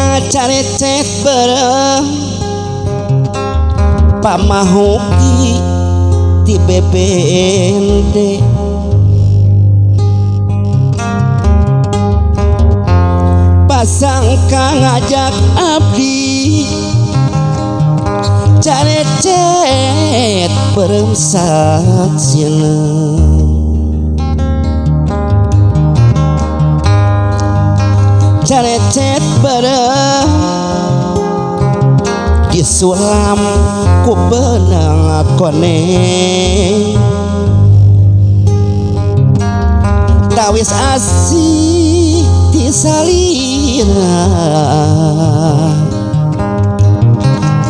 Dongka carecet beureum pamahuki ti BBND pasangka ngajak abdi carecet beureum saksina carecet beureum disulam ku benang koneng tawis asih ti salira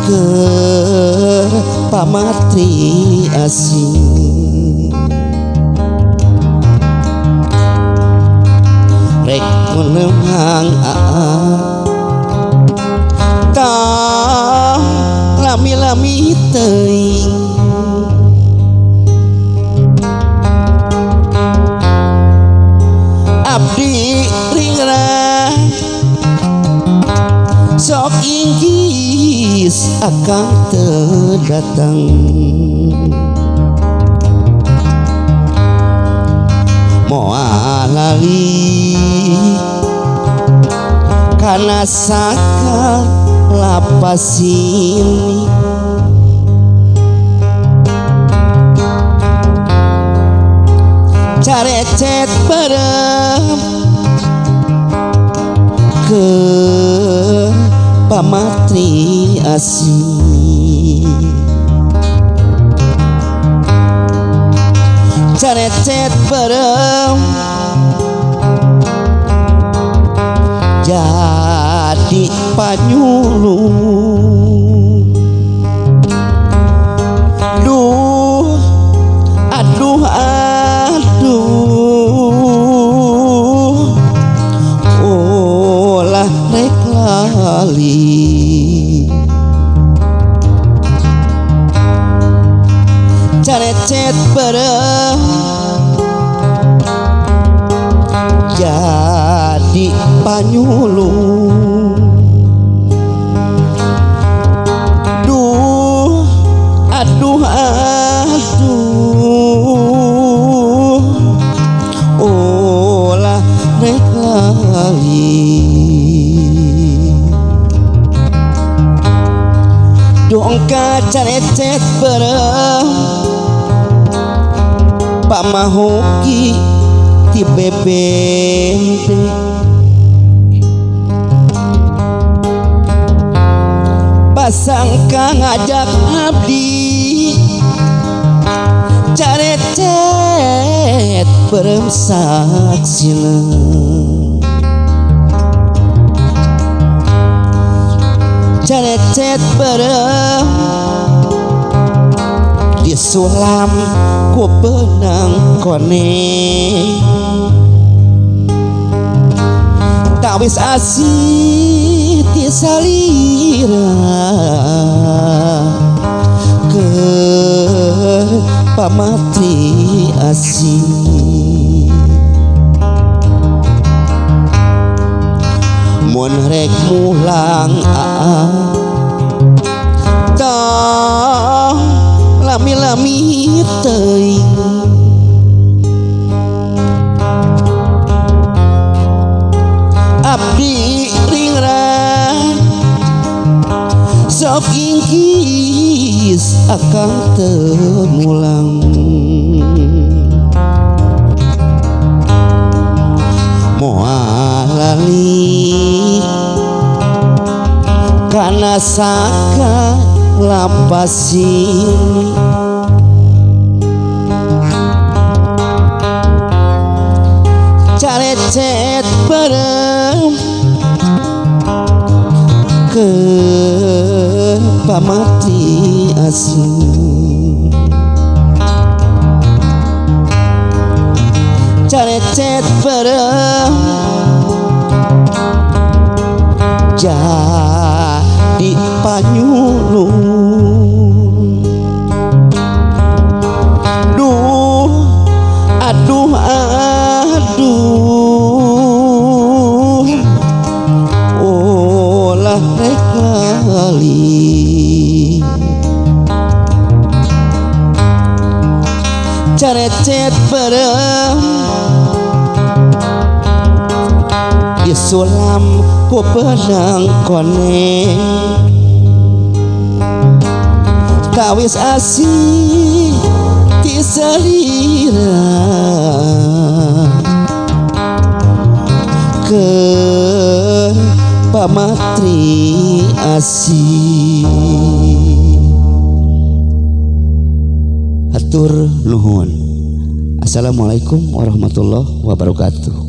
keur pamatri asih rek menemang tah lami-lami teuing abdi ringrang sok inggis akang teu datang moal lali kana saka lapasini carecet beureum keur pamatri asih carecet beureum jadi panyulung duh aduh aduh ulah rek lali carecet beureum jadi panyulung duh aduh aduh ulah rek lali dongka carecet beureum pamahuki ti BBND pasangka ngajak abdi carecet beureum saksina carecet beureum disulam ku benang koneng tawis asih ti salira keur pamatri asih mun rek mulang tah lami-lami teuing abdi ringrang sok inggis akang teu mulang moal lali kana saka lapasini carecet beureum keur pamatri asih carecet beureum jadi panyulung duh aduh aduh Bali. Carecet berem disulam ku benang kone, tawis asih ti salira ke pamatri asih. Hatur nuhun. Assalamualaikum warahmatullahi wabarakatuh.